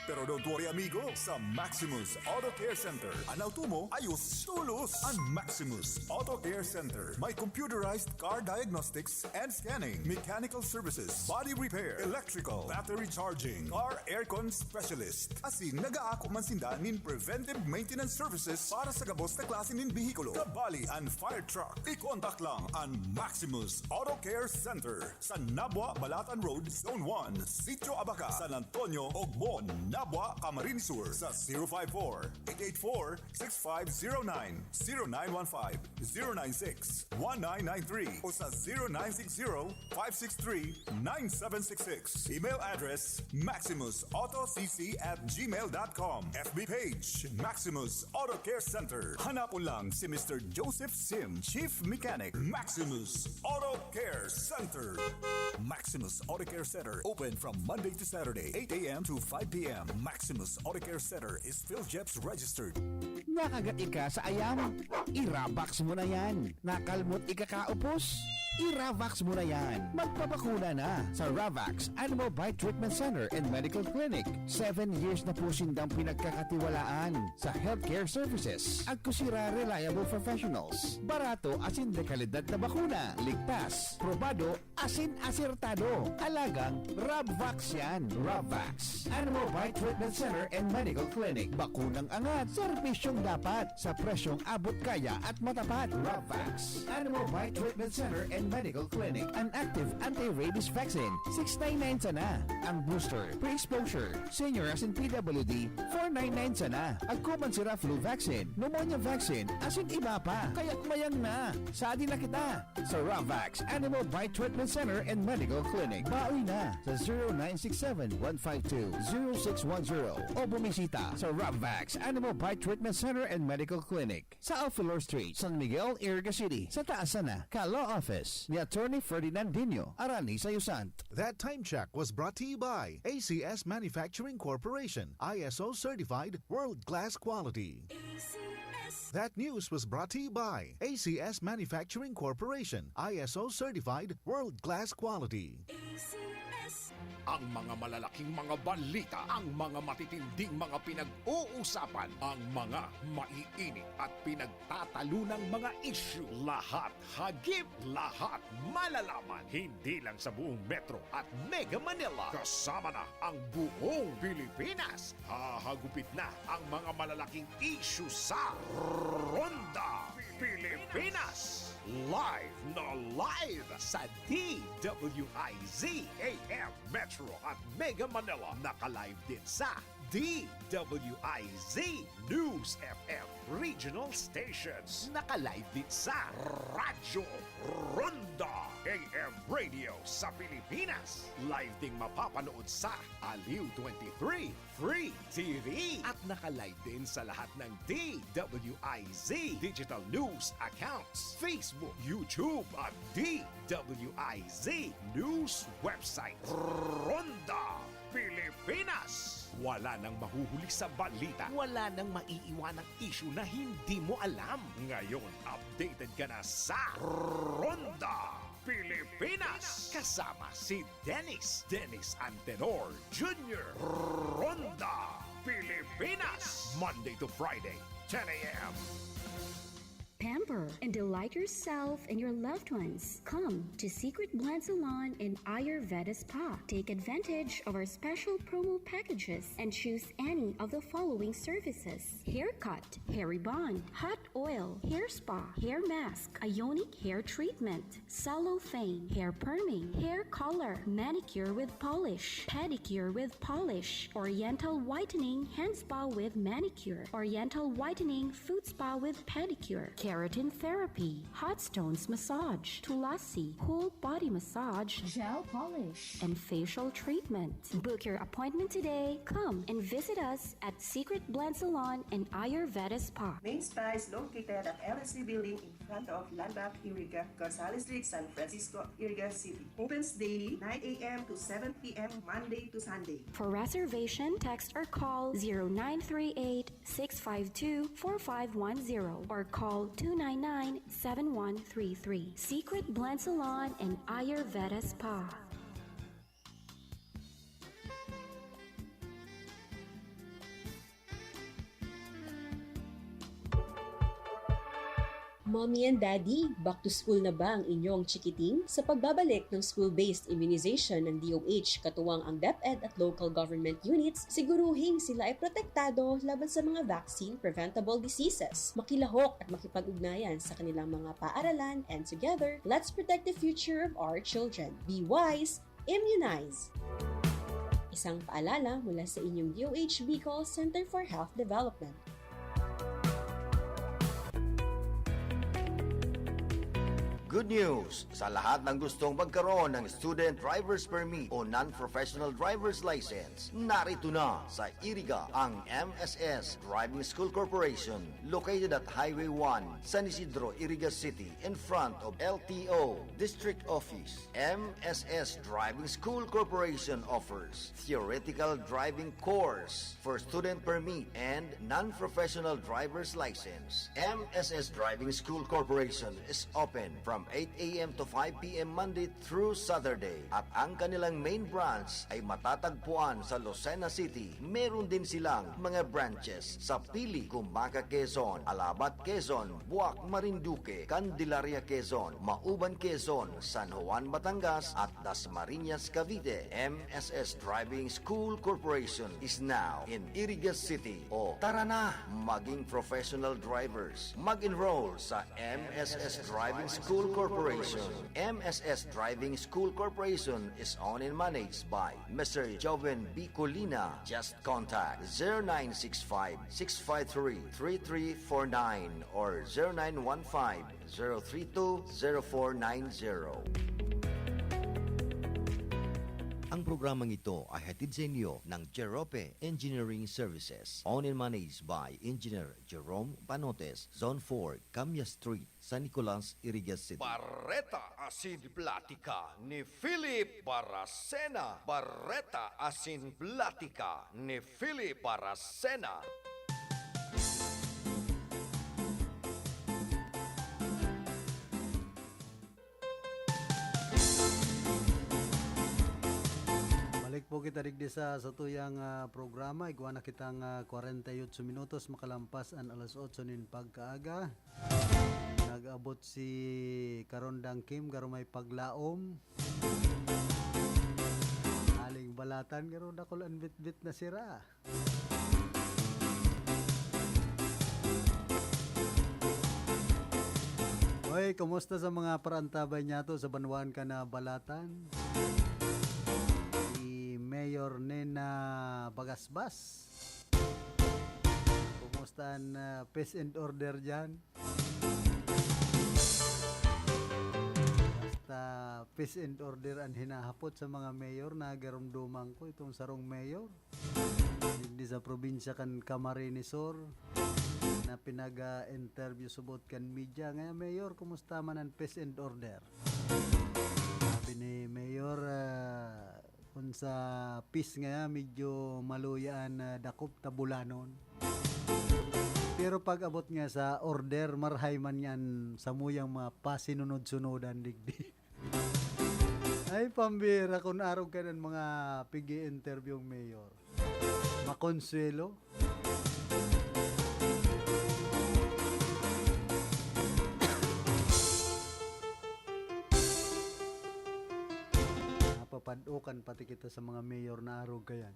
Pero don't worry amigo, sa Maximus Auto Care Center, an auto mo ayos tolos! An Maximus Auto Care Center may computerized car diagnostics and scanning, mechanical services, body repair, electrical, battery charging, car aircon specialist. Asin nag-aako man sinda nin preventive maintenance services para sa gabos na klase nin behikulo, kabali an fire truck. I-contact lang an Maximus Auto Care Center sa Nabua Balatan Road, Zone one, Sitio Abaca, San Antonio, Ogbon, Nabua, Camarines Sur sa zero five four, eight eight four, six five zero nine, zero nine one five, zero nine six, one nine nine three o sa zero nine six zero, five six three, nine seven six six. Email address, maximus auto c c at gmail dot com. F B page, Maximus Auto Care Center. Hanapon lang si Mister Joseph Sim, Chief Mechanic, Maximus Auto Care Center. Maximus Auto Care Center, open from Monday to Saturday, eight a.m. to five p.m. Maximus Auto Care Center is PhilJEPS registered. Nakagat ika sa ayam? I-Ravax mo na yan. Nakalmot ikakaupos? I-Ravax mo na yan. Magpabakuna na sa Ravax Animal Bite Treatment Center and Medical Clinic. Seven years na po sindang pinagkakatiwalaan sa healthcare services. Agkusira reliable professionals. Barato asin de kalidad na bakuna. Ligtas, probado, asin asertado. Alagang Rabvax yan. Rabvax. Animal Bite Treatment Center and Medical Clinic. Bakunang angat. Serbisyong dapat. Sa presyong abot kaya at matapat. Rabvax. Animal Bite Treatment Center and Medical Clinic. An active anti-rabies vaccine, six nine nine sana. Ang booster, pre-exposure, senior asin P W D, four nine nine sana. Agkuman sira flu vaccine, pneumonia vaccine, asin iba pa. Kaya kumayang na. Sadi na kita. Sa Ravax Animal Bite Treatment Center and Medical Clinic. Bawi na sa zero nine six seven, one five two, zero six one zero o bumisita sa Ravax Animal Bite Treatment Center and Medical Clinic sa Alfilor Street, San Miguel, Iriga City, sa taas sana ka Law Office ni Attorney Ferdinand Dino Arani Sayusant. That time check was brought to you by A C S Manufacturing Corporation, I S O certified, world-class quality. That news was brought to you by A C S Manufacturing Corporation, I S O certified, world-class quality. Ang mga malalaking mga balita, ang mga matitinding mga pinag-uusapan, ang mga maiinit at pinagtatalunang mga isyu, lahat, hagip lahat, malalaman, hindi lang sa buong Metro at Mega Manila, kasama na ang buong Pilipinas. Hahagupit na ang mga malalaking isyu sa Ronda Pilipinas, live na live sa D W I Z A M Metro at Mega Manila. Naka-live din sa D W I Z News F M Regional Stations. Naka-live din sa Radyo Ronda A M Radio sa Pilipinas. Live ding mapapanood sa Aliw twenty-three Free T V. At naka-live din sa lahat ng D W I Z digital news accounts, Facebook, YouTube, at D W I Z News website. Ronda Pilipinas. Wala nang mahuhuli sa balita. Wala nang maiiwanang isyu na hindi mo alam. Ngayon, updated ka na sa Ronda Pilipinas. Kasama si Dennis, Dennis Antenor Junior. Ronda Pilipinas. Monday to Friday, ten a m. Pamper and delight yourself and your loved ones. Come to Secret Blend Salon and Ayurveda Spa. Take advantage of our special promo packages and choose any of the following services: haircut, hair rebond, hot oil, hair spa, hair mask, ionic hair treatment, cellophane, hair perming, hair color, manicure with polish, pedicure with polish, oriental whitening, hand spa with manicure, oriental whitening, foot spa with pedicure, keratin therapy, hot stones massage, tulasi, whole body massage, gel polish, and facial treatment. Book your appointment today. Come and visit us at Secret Blend Salon and Ayurveda Spa. Main Spa is located at L S C Building in front of Landmark Iriga, Gonzales Street, San Francisco, Iriga City. Opens daily, nine a m to seven p m, Monday to Sunday. For reservation, text or call zero nine three eight, six five two, four five one zero or call two nine nine, seven one three three. Secret Blend Salon and Ayurveda Spa. Mommy and Daddy, back to school na ba ang inyong chikiting? Sa pagbabalik ng school-based immunization ng D O H, katuwang ang DepEd at local government units, siguruhing sila ay protektado laban sa mga vaccine-preventable diseases. Makilahok at makipag-ugnayan sa kanilang mga paaralan, and together, let's protect the future of our children. Be wise, immunize! Isang paalala mula sa inyong D O H Bicol Center for Health Development. Good news! Sa lahat ng gustong magkaroon ng Student Driver's Permit o Non-Professional Driver's License, narito na sa Iriga ang M S S Driving School Corporation, located at Highway one, San Isidro, Iriga City, in front of L T O District Office. M S S Driving School Corporation offers theoretical driving course for student permit and non-professional driver's license. M S S Driving School Corporation is open from eight a m to five p m Monday through Saturday, at ang kanilang main branch ay matatagpuan sa Lucena City. Meron din silang mga branches sa Pili, Cumaca, Quezon, Alabat, Quezon, Buac, Marinduque, Candelaria, Quezon, Mauban, Quezon, San Juan, Batangas, at Dasmariñas, Cavite. M S S Driving School Corporation is now in Iriga City. O tara na, maging professional drivers. Mag-enroll sa M S S Driving School Corporation. M S S Driving School Corporation is owned and managed by Mister Joven B. Colina. Just contact zero nine six five, six five three, three three four nine or zero nine one five, zero three two, zero four nine zero. Ang programang ito ay hatid sa inyo ng Jerope Engineering Services, owned and managed by Engineer Jerome Panotes, Zone four, Camia Street, San Nicolas, Iriga City. Bareta asin platika ni Philip Baracena. Bareta asin platika ni Philip Baracena. Balik po kita digdi sa satuyang, ah, programa. Igwa na kitang, ah, kwarenta y otso minutos makalampas an alas otso nin pagkaaga. Nag-abot si Karondang Kim, garo may paglaom. Aling balatan, garo dakul an bitbit na sira. Hoy, kumusta sa mga parantabay niyato sa banwaan kan Balatan? Si Mayor Nena Bagasbas. Kumusta an, ah, peace and order diyan? Basta peace and order an hinahapot sa mga mayor na garumduman ko itong sarong mayor. Digdi sa probinsya kan Camarines Sur na pinag-interview subot kan media. Ngayon, "Mayor, kumusta man an peace and order?" Sabi ni Mayor, ah, "Kun sa peace ngaya, medyo maluya an, ah, dakop ta bulanon. Pero pag abot nga sa order, marhay man yan samuyang mga pasinunod-sunudan digdi." Ay, pambira, kun arog ka ng mga pig-i-interview ang mayor. Makonsuelo. Napapadukan pati kita sa mga mayor na arog kayan.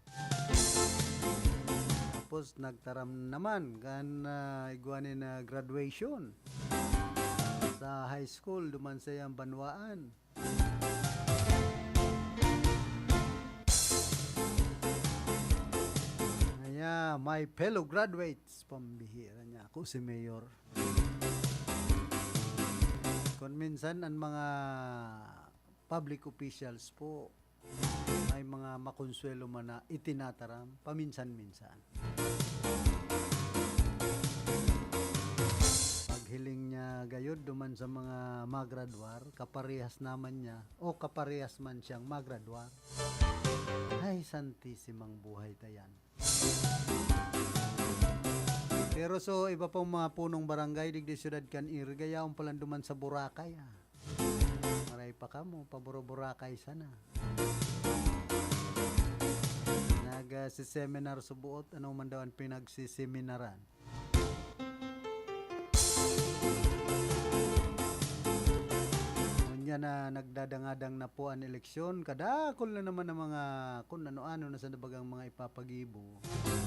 Tapos nagtaram naman kan, ah, igwa ni na graduation sa high school duman sa iyang banwaan. Kaya, my fellow graduates, pambihira niya ako si Mayor. Kung minsan, ang mga public officials po, may mga makonsuelo man na itinataram paminsan-minsan. Paghiling niya gayod duman sa mga magradwar, kaparehas naman niya o kaparehas man siyang magradwar. Ay, santisimang buhay ta yan. Pero so, iba pang mga punong barangay digdi syudad kan Iriga, yaon palan duman sa Boracay, ah. Maray pa kamo, paboro-Boracay sana. Nag, ah, si seminar subuot, ano man daw ang pinagsiseminaran. Ngunyan na nagdadangadang na po ang eleksyon, kadakol na naman ang mga kun ano-ano na sa nabagang mga ipapagibo,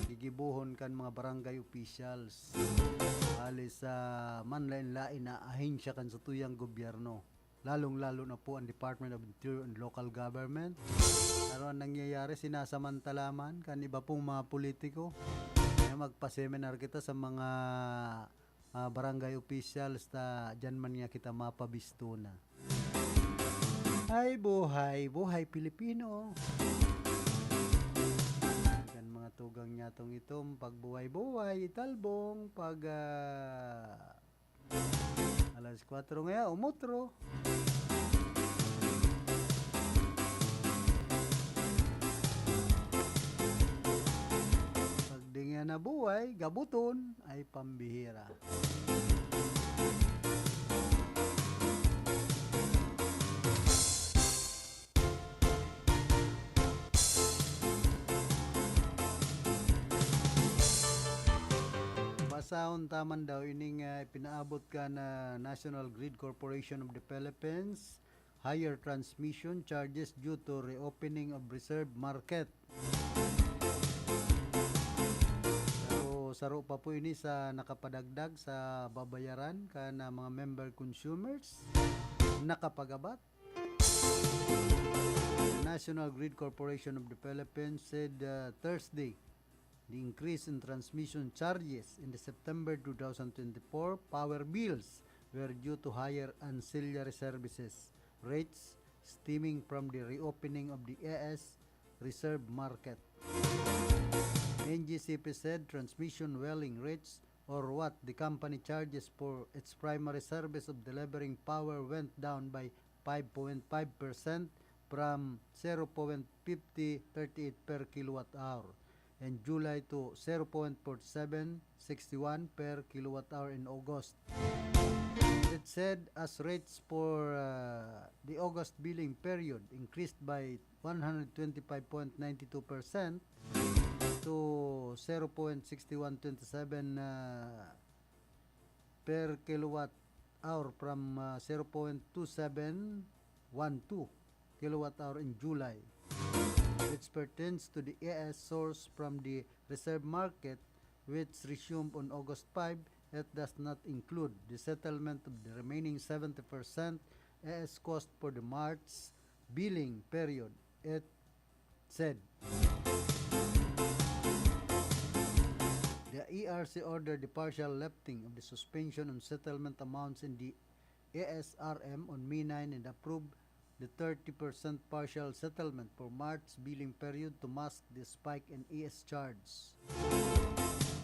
gigibohon kan mga barangay officials. Hali sa manlain-lain na ahensya kan satuyang gobyerno, lalong-lalo na po ang Department of Interior and Local Government. Pero ang nangyayari, sinasamantala man kan iba pong mga politiko na magpa-seminar kita sa mga, ah, barangay officials ta diyan man nga kita mapabisto na. Ay, buhay, buhay Pilipino. Kan mga tugang niya tong itom, pagbuhay-buhay, italbong, pag, ah, alas kwatro ngaya, umutro. Pag di nga nabuhay, gabuton, ay pambihira. Basahon ta man daw ining, ah, ipinaabot kan National Grid Corporation of the Philippines, higher transmission charges due to reopening of reserve market. Pero saro pa po ini sa nakapadagdag sa babayaran kan mga member consumers. Nakapagabat. National Grid Corporation of the Philippines said, uh, Thursday, the increase in transmission charges in the September two thousand twenty-four power bills were due to higher ancillary services rates stemming from the reopening of the A S reserve market. N G C P said transmission wheeling rates, or what the company charges for its primary service of delivering power, went down by five point five percent from zero point fifty thirty eight per kilowatt hour in July to zero point forty seven sixty one per kilowatt hour in August. It said as rates for, uh, the August billing period increased by one hundred twenty-five point nine two percent to zero point six one two seven, uh, per kilowatt hour from, uh, zero point two seven one two kilowatt hour in July, which pertains to the A S sourced from the reserve market, which resumed on August five, It does not include the settlement of the remaining seventy percent A S cost for the March billing period, it said. The E R C ordered the partial lifting of the suspension on settlement amounts in the A S R M on May nine and approved the thirty percent partial settlement for March billing period to mask the spike in A S charge.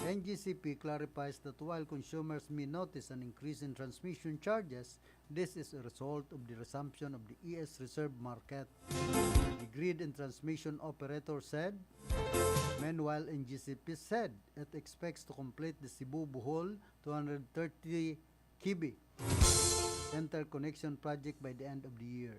N G C P clarifies that while consumers may notice an increase in transmission charges, this is a result of the resumption of the A S reserve market. The grid and transmission operator said. Meanwhile, N G C P said it expects to complete the Cebu Bohol two hundred thirty Kibi interconnection project by the end of the year.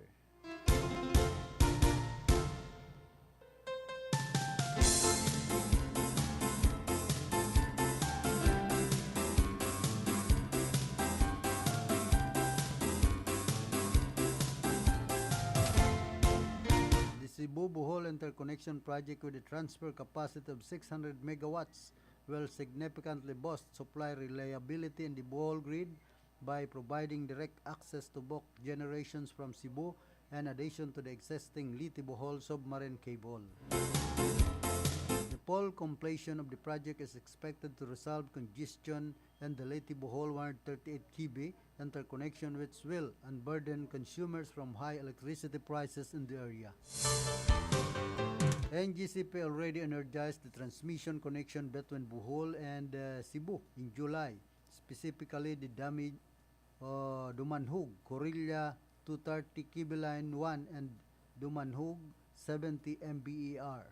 The Cebu Bohol interconnection project, with a transfer capacity of six hundred megawatts, will significantly boost supply reliability in the Bohol grid by providing direct access to bulk generations from Cebu, in addition to the existing Leyte Bohol submarine cable. The full completion of the project is expected to resolve congestion in the Leyte Bohol one hundred thirty-eight Kibi interconnection, which will unburden consumers from high electricity prices in the area. N G C P already energized the transmission connection between Bohol and, uh, Cebu in July, specifically the Dami-, uh, Dumanhug, Corella two thirty Kibi Line one and Dumanhug seventy M B E R.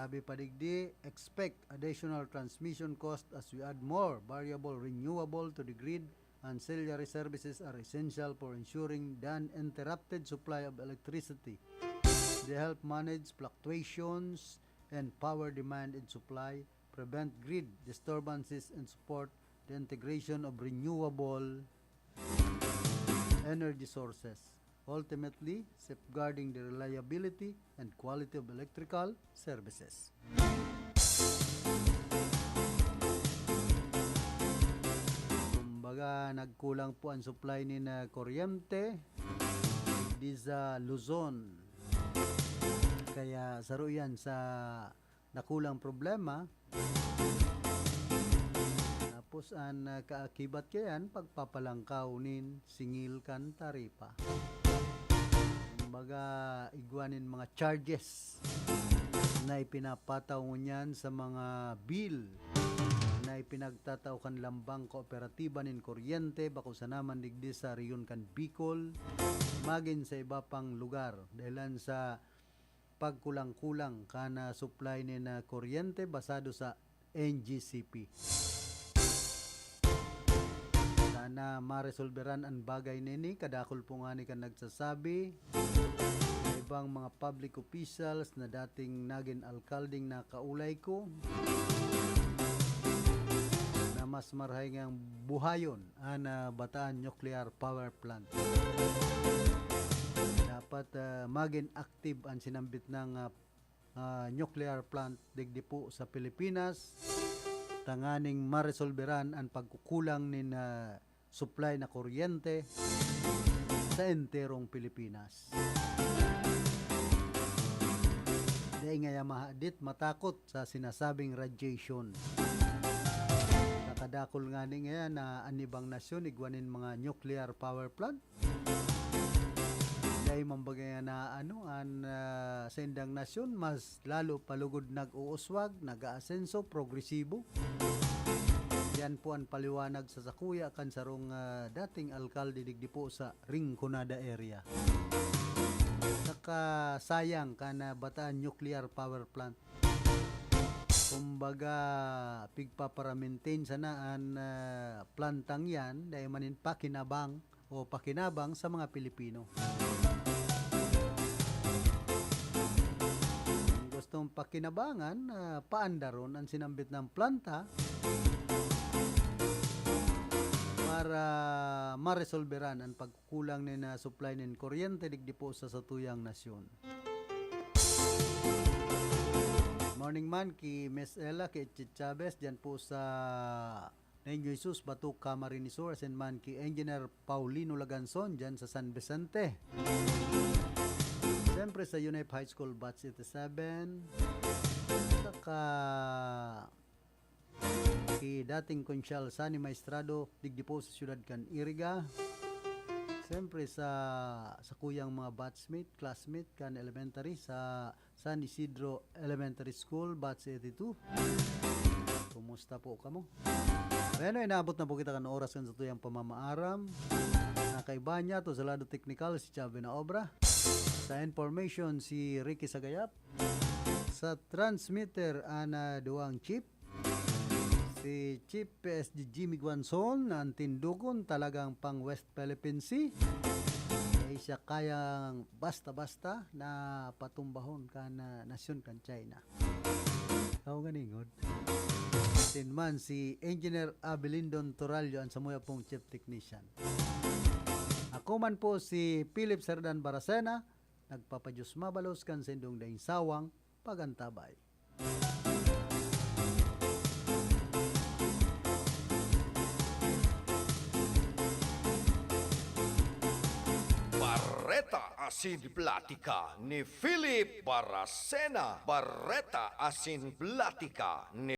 Sabi pa digdi, expect additional transmission cost as we add more variable renewable to the grid. Ancillary services are essential for ensuring the uninterrupted supply of electricity. They help manage fluctuations and power demand and supply, prevent grid disturbances, and support the integration of renewable energy sources, ultimately safeguarding the reliability and quality of electrical services. Kumbaga, nagkulang po ang supply nin kuryente di sa Luzon. Kaya saro yan sa dakulang problema. Tapos an, ah, kaakibat kayan, pagpapalangkaw nin singil kan taripa. Kumbaga, igwa nin mga charges na ipinapataw ngunyan sa mga bill na ipinagtatao kan lambang kooperatiba nin kuryente, bako sana man digdi sa rehiyon kan Bicol, magin sa iba pang lugar, dahelan sa pagkulang-kulang kan, ah, supply nin, ah, kuryente basado sa N G C P. Sana maresolberan an bagay nini. Kadakul po ngani kan nagsasabi, sa ibang mga public officials na dating nagin alkaldeng nakaulay ko, na mas marahay ngang buhayon an, ah, Bataan Nuclear Power Plant. Dapat, ah, magin active an sinambit nang, ah, ah, nuclear plant digdi po sa Pilipinas, tanganing maresolberan an pagkukulang nin, ah, supply na kuryente sa enterong Pilipinas. Dai ngaya mahadit matakot sa sinasabing radiation. Nakadakul ngani ngayan na an ibang nasyon igwa nin mga nuclear power plant. Dai man baga na ano, an, ah, saindang nasyon mas lalo pa lugod nag-uuswag, nag-aasenso, progresibo. Yan po an paliwanag sa sakuya kan sarong, ah, dating alkalde digdi po sa Rinconada area. Saka sayang kan, ah, Bataan Nuclear Power Plant. Kumbaga, pigpapara-maintain sana an, ah, plantang yan, dai man nin pakinabang o pakinabang sa mga Pilipino. Kung gustong pakinabangan na paandaron an sinambit na planta para maresolberan an pagkukulang nin, ah, supply nin kuryente digdi po sa satuyang nasyon. Morning man ki Miss Ella, ki Etchie Chavez, diyan po sa Niño Jesus, Bato, Camarines Sur, asin man ki Engineer Paulino Laganzon, diyan sa San Vicente. Siyempre sa UNEP High School Batch eighty-seven. Saka ki dating Konsyal Sani Maestrado, digdi po sa siyudad kan Iriga. Siyempre sa, sa kuyang mga batchmate, classmate kan elementary sa San Isidro Elementary School, Batch eighty-two. Kumusta po kamo? Bueno, inabot na po kita kan oras kan satuyang pamamaaram. Nakaiba niya to sa lado teknikal si Chave na Obra. Sa information, si Ricky Sagayap. Sa transmitter, ana duwang chip. Si Chief P S G Jimmy Guanzon, ang tindukon talagang pang West Philippine Sea. Dai siya kayang basta-basta na patumbahon kan, ah, nasyon kan China. Ako nga ningod. Asin man si Engineer Abilindon Torallo, ang samuya pong chief technician. Ako man po si Philip Serdan Baracena, nagpapadiyos mabalos kan sindong daing sawang pagantabay. Bareta asin Platika ni Philip Baracena. Bareta asin Platika ni